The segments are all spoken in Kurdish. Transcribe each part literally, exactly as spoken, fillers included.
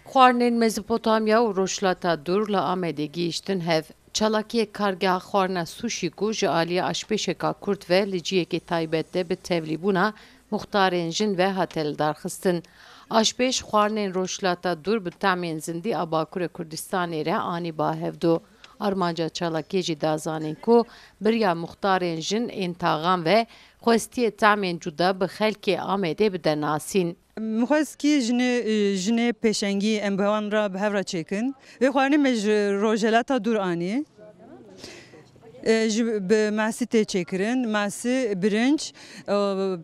Xwarinên Mezopotamya û Rojhilata Dûr li Amedê gihîştin hev. Çalakiyê kargeha xwarina suşî ku ji aliyê aşpêşeka Kurd ve li ciyekê taybet de bi tevlîbûna muxtarên jin ve hate lidarxistin. Aşpêş xwarinên Rojhilata Dûr bi temên zindî a Bakurê Kurdistanê re anî ba hevdu. Armanca çalakiyê jî da zanîn ku biriya muxtarên jin ên taxan ve xwestiyê temên cuda bi xelkê Amedê bide nasîn. Min xwest kî jinê, jinê pêşengî em bi hewan re bi hev re çêkin. Vê xwarinê me ji Rojhelata Dûr anî. E, ji, bi masî tê çêkirin. Masî, birinc, e,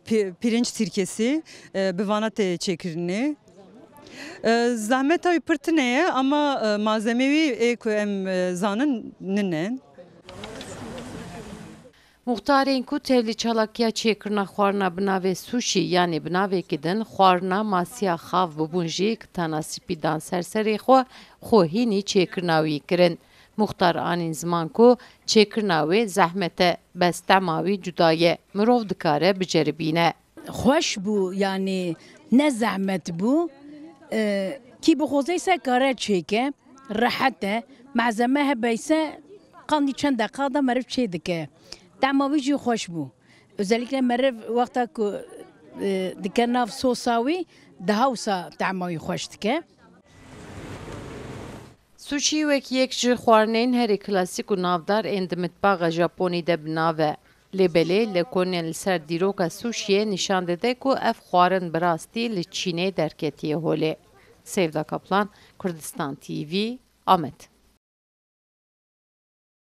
pi-, pirinç sirkesi, e, bi vana tê çêkirinê. E, zehmeta wî pir tune ye, ama, e, malzemê wî ê ku em, e, zanin nine. Muxtarên ku tevlî çalakiya çêkirina xwarina bi navê suşî yanî bi navekî din xwarina masiya xav bibûn jî kitana spî dan ser serê xwe, xwe hînî çêkirina wî kirin. Muxtar anîn ziman ku çêkirina wê zehmet e, bes tema wî cuda ye, mirov dikare biceribîne. Xweş bû, yanî ne zehmet bû. E, kî bixwaze se kare çêke, rehet e. Malzeme hebe se qandî çend deqa da meriv çê dike. Tema wî jî xweş bû. Özellikle meriv wexta ku, e, dike nav sosa wî, daha wisa tema wî xweş dike. Sushi wek yek ji xwarinên herî klasîk û navdar ên di mitbaxa Japonî de bi nav e. Lê belê lekonên li ser dîroka sushiyê nîşan dide ku ev xwarin bi rastî li Çînê derketiye holê. Sevda Kaplan, Kurdistan T V, Amed.